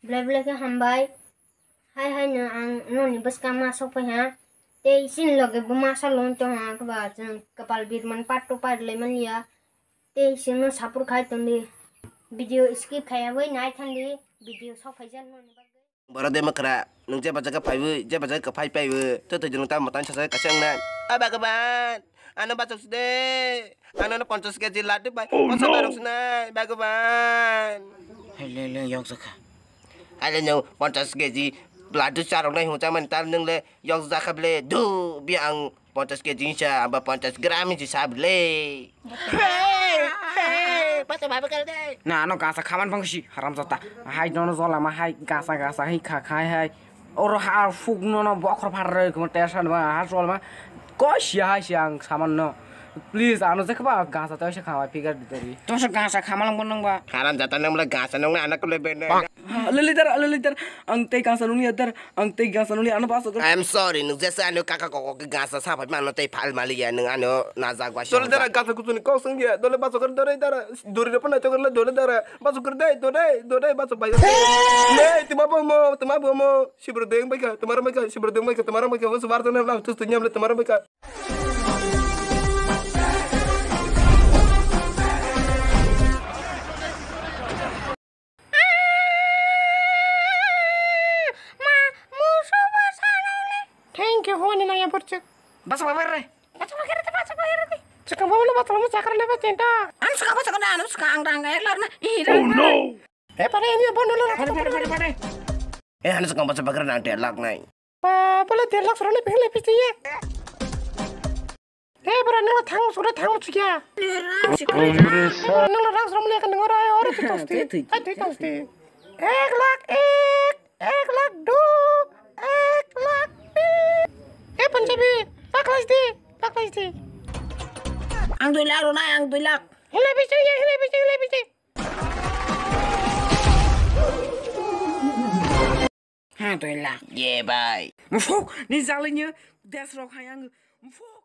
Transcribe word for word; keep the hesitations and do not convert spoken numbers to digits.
Belai belai khe hambai. Hai hai no ang noni bwskang ma sok phai ha. Tei chini loge bo ma salo wng tong ha, khe ba chwng kwpal birman part two pai rwlai man ya. Tei chwngno support khai tong di. Video skip khaiya bai nai thang di. Video sok phai jan noni bagwi. Borok de mwkhra, nwng jeba jaga phaiwi, jeba jaga kwphai phaiwi, twi twi nwng tamo tani sacha kaisa wngnai. A Bhagwan, ano bachok side, ano no ponchas keji laddu bai, oh, posa no! Barok sinai, Bhagwan. Hai le le, yok jakha. Hai le, nwng ponchas keji laddu charok nai hwnchang mani tal nwng le yok jakha ble, du, bi ang ponchas keji hinsa, abo ponchas gram hinsi sa bile. Hey, hey, bacha baba kare de. Na, ano gasa khaman bangsi, haram jata. Hai, nono jola ma hai, gasa, gasa, hai, kha, khai, hai. Oro ha, fuk, nono bokhor phar roi, kuma tersa, ma, ha, jola ma. Koi sia, hai, sia, ang saman no. Please, ano je khaba gasa, tei se khamai figure di tori. Tong se gasa khamalong bonong ba. Haram jata nang mula gasa nang na, anak kule bende. Lili dar, lili dar, ang tei gasa nung ya dar, ang tei gasa nung ya, ano basa dar. I'm sorry, nwng jesa ano kaka koko ke gasa sapai mano tei phal mali ya, nwng ano najak ba. Dole dara gasa kuchuni kok sung ya, dole basa kar dore dara, dore dore pana chokor le dole dara, basa kar dai, dore, dore basa bai. Ne, tuma bo mo, tuma bo mo, sibro deng bai ka, tuma bai ka, sibro deng bai ka, tuma bai ka, basa bar dana la, tus tu nyam le tuma bai ka. Thank you, honi naya borchuk. Basa babar re. Basa bagar re, basa bagar re. Chikang bawa lo basa lo chakar le basa enta. Ang suka basa kena, ang suka ang dang, eh, lar na, ih, oh, dang, no. Eh, pare ini abang dulu. Pare, pare, pare, pare. Eh, anu suka basa bagar na, dia lak nai. Ba, bole dia lak serone pengen lepis dia. Eh, bro, nang thang, sura thang, chikya. Nang rang sura mulai kan nang ora, ora, tu tosti. Ai, tu tosti. Ek lakh ek, ek lakh du, ek lakh tin. Eh, Punjabi, paklais di, paklais di. Ang dui lakh rona, ang dui lakh. Hilai bisi, ya, hilai bisi, hilai bisi. Ha, dui lakh. Ye, bai. Mufuk, ni jalanya, des rok hayang. Mufuk.